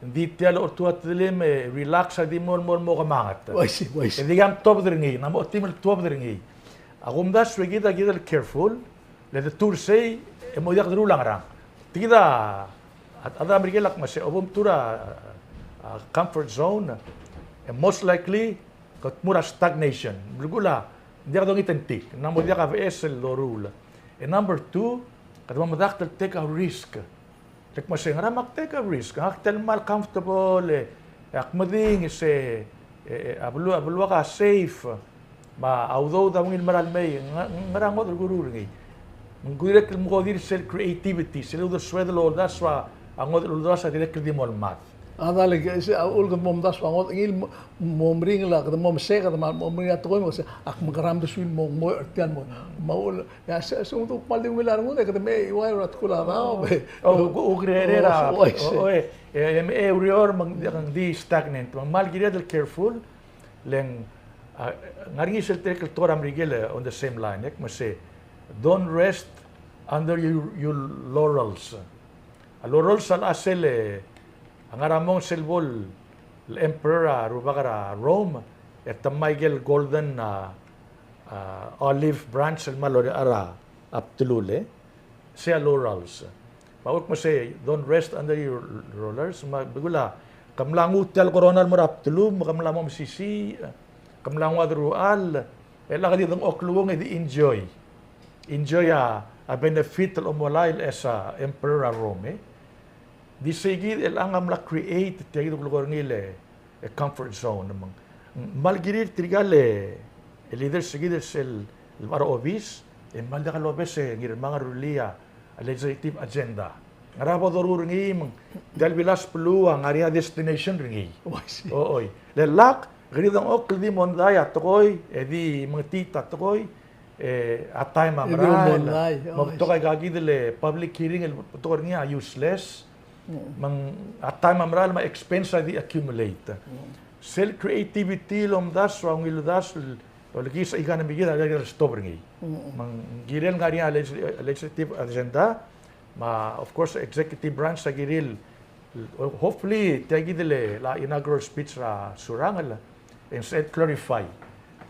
Ng di tia el otuatelim e relax a di mo, mo, mo kemanget. Uaisei, uaisei. E di kam tuobed er ngii, ng mo otim el tuobed er ngii. A kumdasu e kid a kired el careful, le de tursei, e mo diak deruul a ngerang. Tia kid a, a, a da Merikel a kmo se, a bo mtuu er a, a, comfort zone, e most likely, ke tmuu er a stagnation. Belkul a, ng diak dongit a ngtik, ng mo diak a beches el doruul. E number two, kede mo medakt el take a risk. Le kmo se ngera me ak take a risk, ngak tia el kmal comfortable, e, e ak meding se, e, e, a beluu, a beluak a safe, me a udoud a ungil mera el mei, ng, ngera ngodech el kuruul er ngii. Me ng dirrek el mekodir sel creativity, sel uldesued el uldasu a ngodech el uldasu a dirrek el di mo lmad. A dale, se, a, uchul kede mo omdasu a ngodech, ngii el mo, mo meringel a, kede mo meseked, me a mo meringel a tekoi, me se, ak mekerang besul mo, mo er tiang mo, me a uchul, e a se, se, ng kmal di ungil a rengud, e kede me, e, ua er a tkul a daob, e. O, u, u, ukerere er a, o, o, e, e, e, e, ureor, me ng di, ng di stagnant, me ng kmal kired el careful, le ng, a, ngar er ngii sel tirke el tekoi er a Merikel, e, on the same line, e, me se, don't rest under your, your laurels. A laurels a locha sel, e, a ngar er a mong sel bo el emperor a rubak er a Rome, e te ngmai aike el golden, a, a, olive branch el kmal loruul er a, a bdelul, e. Sei a laurels. Me a uchul me se, don't rest under your laurels, me a belkul a, ke mla nguu tia el corona el mo er a bdelum, ke mla mo mesisiich, ke mla nguu a deruchall, e locha ke di dengchokl el ungil e di enjoy. Enjoy a, a benefit el omelai el as a emperor er a Rome, e. Di sei kid el locha ng mla create tia kid el kulekoi er ngii el, e, comfort zone, me ng, kmal kirir tirka el, e, leaders er kid el sel, el ngar er a obis, e kmal diak lobes e ngii el mla rullii a, a legislative agenda. Ngera bo doruul er ngii me ng, tia el bilas beluu a ngar er ngii a destination er ngii. Oh, I see. O, oi. Le lak, ke di dengchokl el di mondai a tekoi, e di mengetiit a tekoi, e, a taem a merael, me ng betok aika kid el public hearing el betok er ngii a useless, me ng a taem a merael me a expense a di accumulate. Sel creativity el omdasu a ungil uldasu el olekiis a economy er kid a kirel el stop er ngii. Me ng kirel ngar er ngii a legis-, legislative agenda, me a, of course, executive branch a kirel, hopefully, tia kid el, a inaugural speech er a Surangel, e ng sebeched el clarify.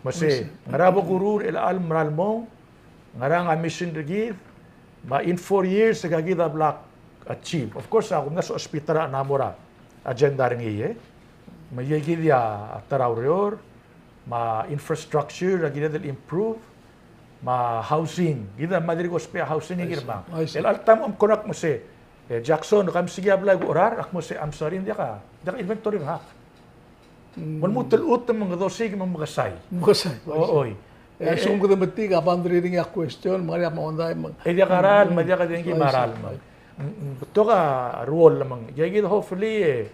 Me se, ngera bo kuruul er chelecha el mera el mong, ngerang a mission er kid, me in four years, e aika kid a bla achieve. Of course, a kumdasu a hospital a mla mo er a agenda er ngii, e. Me aika kid a ta er a ureor, me a infrastructure a kired el improve, me a housing. Kid a mla dirk ousbech a housing er ngii, I see, me a. I see. El all time a kmo ng kmo se, e, Jackson, ke msiik a blai e kucherar, ak mo se, I'm sorry, ng diak a, diak a inventory er ngak. Mm. Mo lmuut el chutem me ng dosiik me ng mekesai. Mekesai, I see. O, oi. E a lsekum kede metik a boundary er ngii a question, me ng ngar er ngii a mondai me ng. E diak a ralm, me diak a dengki me a ralm. Ng, ng betok a role me ng. Aika kid hopefully, e,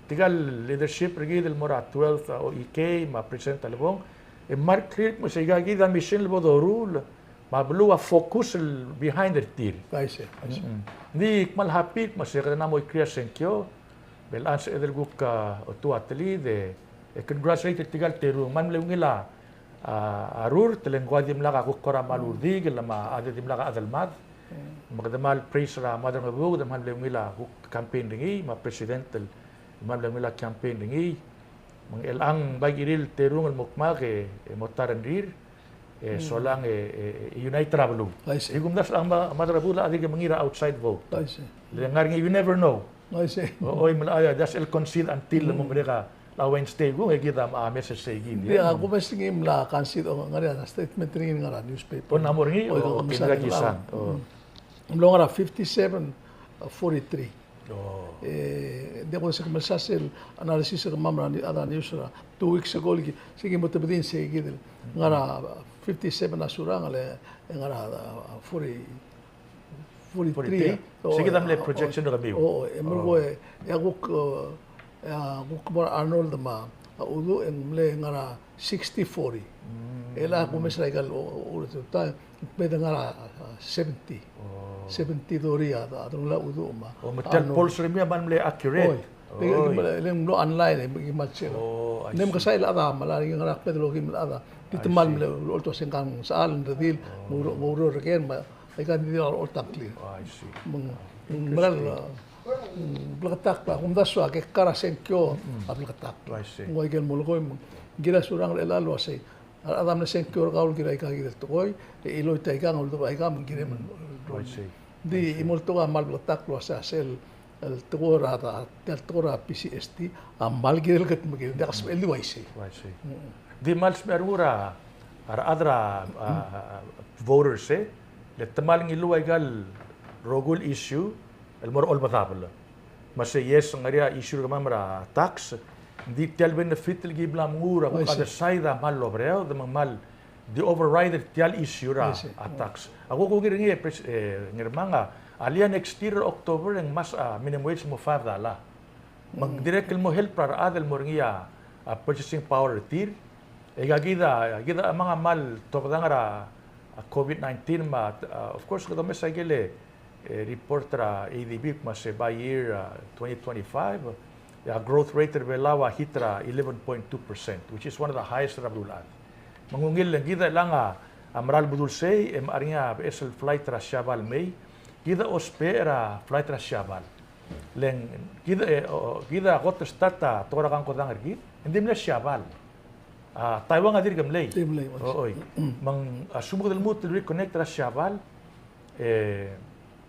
tirka el leadership er kid el mo er a twelfth, a, O E K, me a President Talebong, e kmal clear me se aika kid a mission el bo doruul, me a beluu a focus el behind er tir. I see, I see. Ng di kmal happy me se kede mla mo ikrii a sengkio, me chelechang sebeched el kuk, a, otuatelid, e, e congratulate er tirka el terung. Me ng mle ungil a, a, a rurt, le ng ko a dimlak a kuk kora kmal urdikel, me a chad e dimlak a chad el mad. Me kede kmal praise er a Mad er a Ngebuked, me ng mle ungil a kuk campaign er ngii, me a president el kmal mle ungil a campaign er ngii. Me ng chelechang bai kirir el terung el mo kmak e, e mo ta rengrir, e solang e, e, e unite er a beluu. I see. E kumdasu a Mad er a Ngebuked a dirk mengiil er a outside vote. I see. Le ngar er ngii, you never know. I see. O, oi, me a, a, just el concede until mo merek a, a Wednesday kung, e kid a, a message er kid. Di, a, kumes er ngii mla concede, o, ngar er ngii a statement er ngii ngar er a newspaper. O, ng mo er ngii, o, okay, mla kisang. O. mlo ngar er a fifty-seven, uh, forty-three. Oh. E, ng diak kudesek el mesa sel analysis er kemam er a ni-, a news er a two weeks ago, el ki, se ki mo tebedii sei kid el ngar er a fifty-seven a Surangel, e ngar er a, uh, forty, forty-three. Forty-three? O, se kid a mle, o, projection er kemiu. O, e, mlo, e, e a kuk, uh, e a kuk mo er a Arnold me a Uduch, e ng mle ngar er a sixty forty. Mm. E le a kumes er a ikal, o, o, o, ta, me de ngar er a, a, seventy. Oh. Seventy thirty a, a, a, Uduch me a, o, me tia el polls er kemiu a kmal mle accurate. Oi. Le, le, le, le mlo online, e, e, kmal check. Oh, I see. Ng mle kesai el chad a, me a le ngar er a kbed el okim el chad a. Di te kmal mle olto a sengkang sechal, ng redil, mo oureor, mo oureor er ker, me aika di di oltak el clear. Oh, I see. Me ng, me ng mera el, interesting. Mm, bleketakl a, kumdasu a kekka er a sengkio a bleketakl. I see. Ng ua ikel molekoi me ng kired a Surangel er chelechang el uasei, a rechad a mle sengkio er kau el kirel aika kid el tekoi, e chiloit aika, ng uldebechel aika me ng kirem el. I see. Di, I see. Chimo el tekoi a kmal bleketakl el uasei a sel, el tekoi er a, a, tia el tekoi er a PCST a kmal kirel el ketmekii, ng diak el sebechel di uaisei. I see. Mm. Di kmal smecher er ngii er a, a rechad er a, a, a, voters, e, le te kmal ngiluu aika el rokui el issue el mo er a olbedabel. Me se yes, ng ngar er ngii a issue er kemam er a tax, ng di tia el benefit el ki bla menguu er a kuk other side a kmal oberaod, me ng kmal di override er tia el issue er a, I see, a tax. A kuk ungil er ngii e, pres-, e, Ngirmang, a, a lea next year er a October e ng ngmasech a minimum wage el mo five dollar. Me ng dirrek el mo help er a rechad el mo er ngii a, a purchasing power er tir. E aika kid a, kid a chemang a kmal tobedang er a, a COVID nineteen me a, a, of course, kede omes a ikel, e, report er a ADB me se by year, a, twenty twenty-five, e, a growth rate er a Belau a hit er a eleven point two percent, which is one of the highest er a beluulechad. Me ng ungil le ng kid a chelechang a mera el bedul sei, e mla er ngii a beches el flight er a Siabal mei, kid a ousbech er a flight er a Siabal. Le ng kid, e, o, kid a kot el start a tekoi er a kangkodang er kid, e ng di mle Siabal. A Taiwan a dirk mlei. Dirk mlei, o, oi. Me ng, a, sumuk el lmuut el reconnect er a Siabal, e,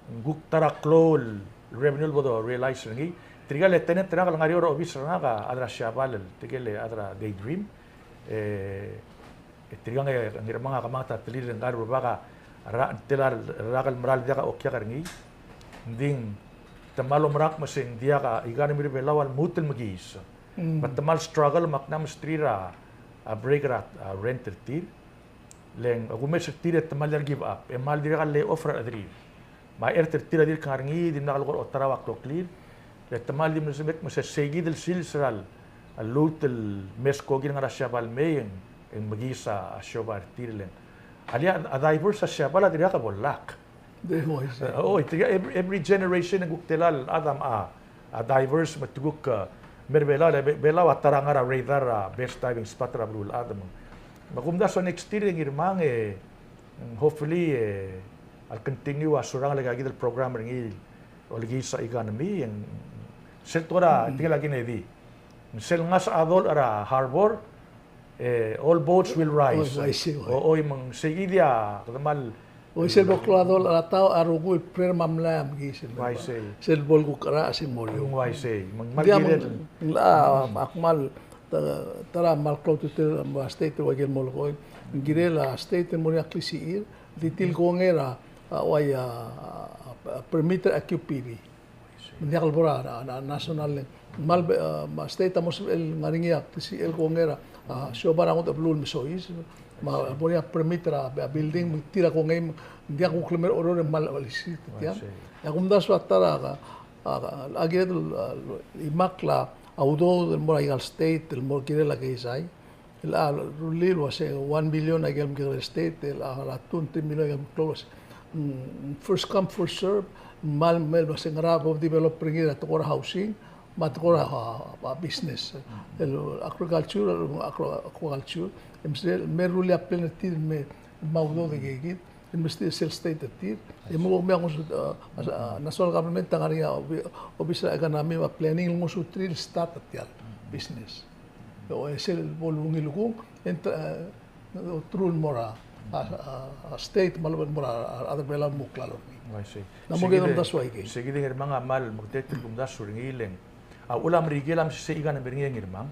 ng kuk ta er a klou el revenue el bo do realize er ngii. Tirka el tenant er ngak el ngar er eou er a obis er ngak a chad er a Siabal, tirke el chad er a Daydream. E, e tirka e Ngirmang a kemanget a telir el ngar er a rubak a, a ra-, tela el rak el mera el diak a okiak er ngii. Ng di te kmal omerakl me se ng diak a economy er a Belau a lmuut el mekiis. Mm. Me te kmal struggle me ak mla mesterir a, a break er a, a rent er tir. Le ng, a kumes er tir e te kmal diak el give up, e kmal dirkak el lay off er a rechederir. Me a chert er tir a dirk ngar er ngii, dimlak el kora oterau a kloklir. Le te kmal di mle sebechek me se sei kid el sils er a, a lluut el meskokir el ngar er a Siabal mei e ng, e ng mekiis a siobai er tir. Le ng, a lea a diverse a Siabal a dirkak bo lak. Di, uaisei. E, o, tirka every, every generation e ng kuk tela el chad a, a diverse me te kuk, e, mer Belau, le Be-, Belau a ta er a ngar er a radar er a best diving spot er a beluulechad me ng. Me kumdasu a next year e Ngirmang e, mm, hopefully, e, a continue a Surangel el aika kid el program er ngii el olekiis a economy, e ng sel tekoi er a, mm, tirke el a Kennedy. Sel ngasech a dolech er a harbor, e, all boats will rise. Oi, oi, sei, oi. O, oi, me ng sei kid a, kede kmal. Oi, sel bo klou a dolech er a taoch a rokui el prem a mlai a mekiis. Oi, sei. Sel bo el kuk cherachel a se mo er eou. Oi, sei. Me ng kmal kirel. Ng locha, a, kmal, ta-, ta er a kmal klou a ultutelel a state el ua ikel molekoi. Ng kirel a state el mo er ngii a klisichir, di tir el kongei er a, a, uai a, a, a, permit er a Q P B. Me ng diak el bo er a, a, a, national le. Kmal be-, a, me a state a mo sebechel ngar er ngii a klisichel el kongei er a, a, siobai er a ngodech el beluu el mesois. Me a bo er ngii a permit er a, a building, me tir a kongei, me ng diak kuk lemei er a Oreor e kmal chelisichit tiang. E a kumdasu a ta er a, a, a, a kired el, a, imakl a udoud el mo er a ikal state, el mo kirel a keizai. El a rullii el ua se one million a ikel mekekerei el state, el a, a two, three million a ikel meklou el ua se, mm, first come, first serve, kmal mei el ua se ngera bo develop er ngii er a tekoi er a housing, me a tekoi er a, a, a business. El agriculture, el agro-, aquaculture, e me sel, me rullii a plan er tir, me, me a udoud er kid, e me sel state er tir, e me bo me a ngosuterir, a, a, national government a ngar er ngii a obi-, obis er a economy me a planning el ngosuterir el start er tia el business. O, e sel bo lungil kung, e ng, e, oterul el mo er a, a, a, a state, me a lebo el mo er a, a, a rechad er a Belau el mo klalo er ngii. I see. Ng mo kede omdasu aikei. Sei kid e Ngirmang a kmal meketeketang el kumdasu er ngii le ng. A uchul a Merikel a mesisiich a economy er ngii e Ngirmang.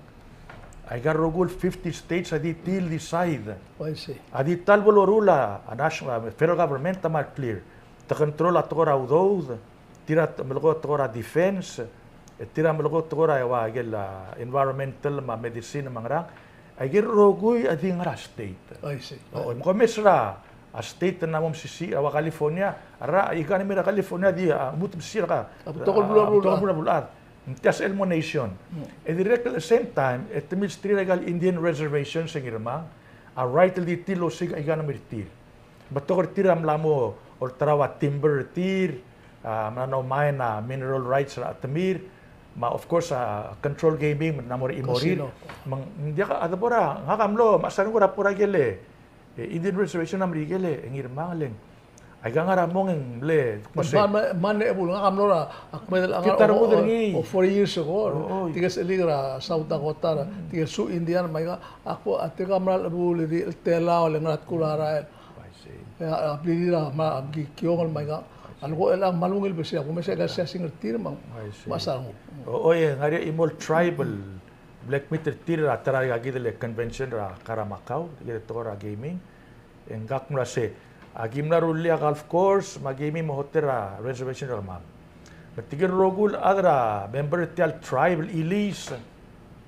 Aika el rokui el fifty states a di tir el decide. I see. A di ta el bo loruul a national, a federal government a kmal clear. te control a tekoi er a udoud, tir a melekoi a tekoi er a defense, e tir a melekoi a tekoi er a ua ikel, a, environmental me a medicine me a ngerang. Aike el rokui a di ngar er a state. I see. O, me ko mes er a state el mo mesisiich, a ua California, a rechad, a economy er a California a di, a, lmuut el mesisiich er a, a betok el beluu, a betok el beluu er a beluulechad. Me tia sel mo nation. E dirrek el at the same time, e te milsterir aika el Indian reservations er ngii er mang, a right el di tir el osiik a economy er tir. Betok er tir a mla mo olterau a timber er tir, a mla mo mine a mineral rights er a chetemir, me a of course a control gaming, me ng mla mo er a chimorir. Casino. Me ng diak a debo er a, ngak a mlo, me a sal nguu er a bo er a ikel, e, Indian reservation er a Merikel, e ngii er mang e le ng. Aika ngar er a mong e ng mle, me se. Man, man, man e bul ngak a mlo er a, a kmedel a ngar er a, o, o, o, forty years ago. Oi. Tirke el sechelik er a South Dakota, tirke el Sioux Indian, me aika, a ko, a tirka a mera el chebul e di el telau, le ngar er a tkul a rael. I see. E a, a blirir a, me a, ki-, kiongel me aika. A leko el a kmal ungil bese, a ko mesa aika el siasing er tir me ng. I see. Me a sal nguu. O, oi, e ngar er ngii a chimo el tribe el mle kmeet er tir er a ta er aika kid el convention er a Karamkau, kid el tekoi er a gaming. E ngak a mla se, aki mla rullii a golf course, me a gaming me a hotel er a reservation er kemam. Me tirke el rokui el chad er a member er tia el tribe el Ilis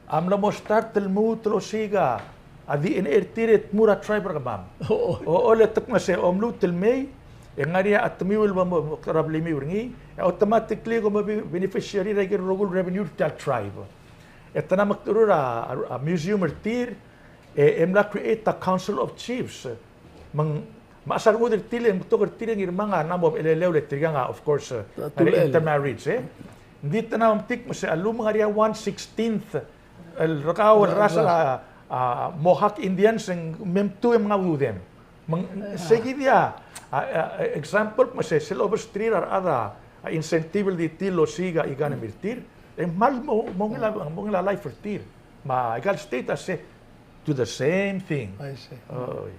a mla mo start el lmuut el osiik a D N A er tir e tmuu er a tribe er kemam. O, o, le te kmo se, o mluut el mei, e ngar er ngii a chetemiu el mo, mo, mo er a blimiu er ngii, e automatically kom mo be-, beneficiary er aike el rokui el revenue er tia el tribe. E te mla mecheroul er a, a, a museum er tir, e, e mla create a Council of Chiefs. Me ng, me a sal nguu er tir e ng betok er tir e ngii er mang a mla mo chelelleu le tirkang a, of course, e, a intermarriage, e. Ng di te mla metik me se a lmuut e ng ngar er ngii a one sixteenth el rekau el rasech er a, a, Mohawk Indians e ng me mtuu e mngai a ududem. Me ng, sei kid a, a, a, example, me se, sel obesterir a rechad a, a incentive el di tir el osiik a economy er tir, e ng kmal mo, mo ungil a, mo ungil a life er tir. Me aika el state a se, do the same thing. I see. Oi.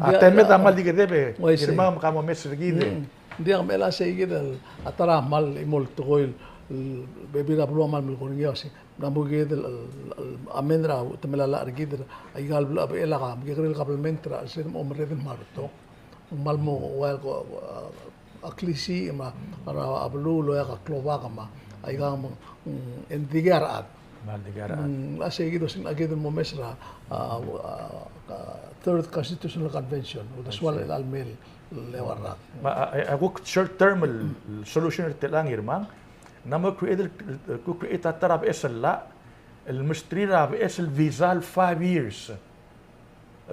A temed a kmal di kedeb e, I see, ngii er mang me ka mo mes er kid e. Mm. Ng diak, me a sei kid el, a ta er a kmal chimo el tekoi el, el bebil er a beluu a kmal melekoi er ngii a se. Ng mo kid el, el, el, a mei er a, te melai er kid el, aika el bla, bla, bla, a mekekerei el kabelment er a, se mo merreder me a rebetok. Ng kmal mo, ua el ko, a, a klisiich me a, er a, a beluu el oeak a klobak me a, aika me ng, mm, e ng dikea rechad. Me ng dikea rechad. Mm, a sei kid a se ng kid el mo mes er a, a, a, a, Third Constitutional Convention, uldesuel er chelecha el mei el eua el rak. Me a, a, a kuk short term el, el solution er tia el ngii er mang, ng mo create, kuk create a ta er a beches el llach, el mesterir a beches el visa el five years.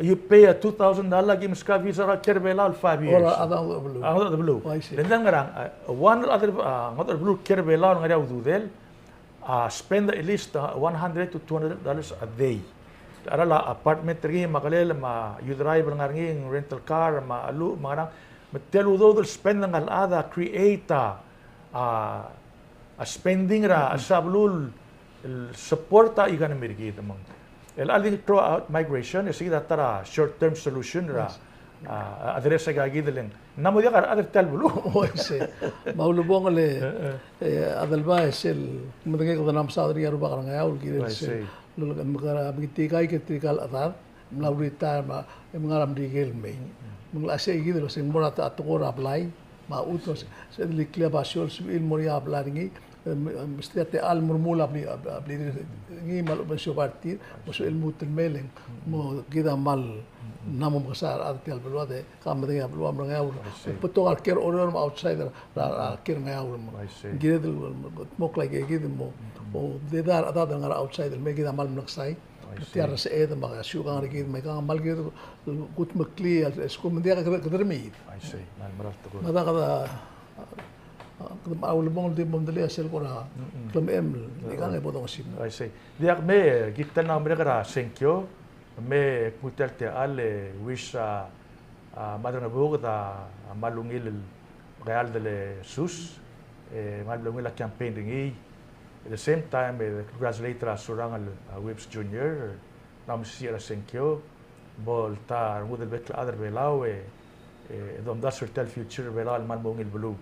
You pay a two thousand dollar, ki meskau a visa er a kiei er a Belau el five years. Or a, a, a, a, a, a, beluu. Oh, I see. Le ng ngerang, a, one el other, a, ngodech el beluu el kiei er a Belau el ngar er ngii a ududel, a, spend at least, a, one hundred to two hundred dollars a day. A cheral a apartment er ngii me a kelel me a, you drive el ngar er ngii, rental car me a, a lu, me a ngerang, me tia el udoud el spend er ngii a chad a create a, a, a spending er a, a, se er a beluu el support a economy er kid me ng. El chelecha el di throw out migration, e sei kid a ta er a short term solution er a, yes, a, a address aika kid el ng. Ng mo diak a rechad er tia el beluu. Oi, sei. Me a ulebongel e, e, Adelbai, sel, medengei kede mla mesaod er ngii a rubak er a Ngeaur, el kirel sel, lolekoi, me kede, me tirka, tirka el chad mla retire me, e mngar er a Merikel el mei. Me ng locha sei kid el se ng mo er a tekoi er a blai, me a chutem, se, se di klou a basio el sebechir el mo er ngii a blai er ngii, e, me, me mesterir a techall el mo remuul a bli, a, a blirir er ngii me a lechub e ng siobai er tir, me sebechir el lmuut el mei e le ng mo kid a kmal mla mo mekesai a rechad er tia el beluu, e, ka medengei a beluu a mla er a Ngeaur. I see. Betok a kiei er a Oreor me a outside er a, er a, er a kiei er a Ngeaur me. I see. Kired el, el, el, mo klou aike kid el mo, mo, di ta er a rechad el ngar er a outside el mei, kid a kmal mekesai. I see. Tia el reseched me a siukang er kid me aikang a kmal kired el kudmeklii a skuul me ng diak kede, kede mei. I see. Kmal mera el tekoi. Me a ta kede, a, kede, a ulebongel el di bo mdelii a sel kora, mm-mm, klemechem el ikang e bo dongesimer. I see. Diak me, e, kid el mla merek er a sengkio, me kmu tia el techall e wish a, a, Madrengebuked a, a kmal ungil el mekeald el sus, e, kmal ungil a campaign er ngii. At the same time, e, congratulate er a Surangel, a, Whipps Junior, el mla mesisiich er a sengkio, bo el ta rengud el bek el chad er a Belau, e, e, e domdasu er tia el future er a Belau el kmal mo ungil beluu.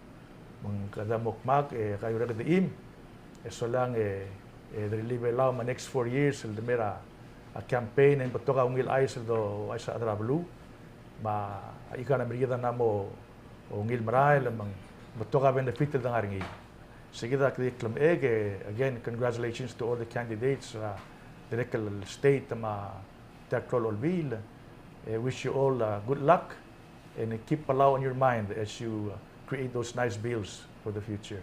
Me ng kede mo kmak, e, kaiuerekedeim, e solang, e, e, derellii a Belau me a next four years, el de mei er a, a campaign, e ng betok a ungil chais el douchais a rechad er a beluu, me a economy er kid a mla mo ungil merael me ng betok a benefit el dengar er ngii. Sei kid a kede klemechek, e, again, congratulations to all the candidates, a, dirrek el state me a tia el klou el olbiil. E, wish you all, uh, good luck and keep Palau on your mind as you, uh, create those nice bills for the future.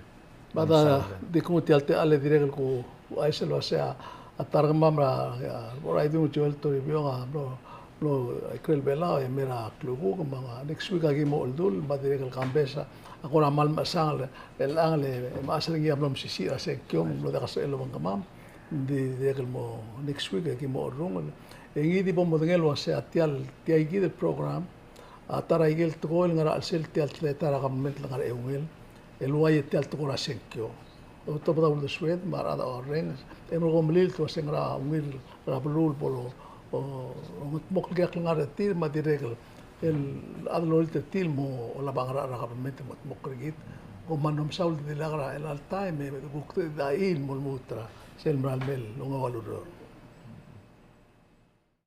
Me a di kmo tia el techall e dirrek el kuchais el uasei a ta er kemam er a, a, Boraidung Joel Toribiong a mlo, mlo ikrel Belau e mei er a klukuk, me ng next week a ki mo oldul, me a dirrek el kambes a kora mal mechesang el, el chelechang e mechas er ngii a mlo mesisiich er a sengkio, me ng mlo diak a sebechel el obengkemam, ng di dirrek el mo next week e ki mo orrungel. E ngii di bo modengei el uasei a tia el, tia kid el program, a ta er a ikel tekoi el ngar er a chelsel tia el teletael er a government el ngar er a eungel el uai tia el tekoi er a sengkio. Otobed a uldesued me a rechad a orrenges e mlo ko melilt el uasei ngera ungil er a beluu el bo lo, o, ongedmokl el keakl el ngar er tir me a dirrek el chad el olilt er tir el mo olab a ngerachel er a government el mo dmokl er kid. Kom kmal mesaul el di lak er a chelecha el taem e kuk di chii el mo lmuut er a sel mera el mei el ongeua el ureor.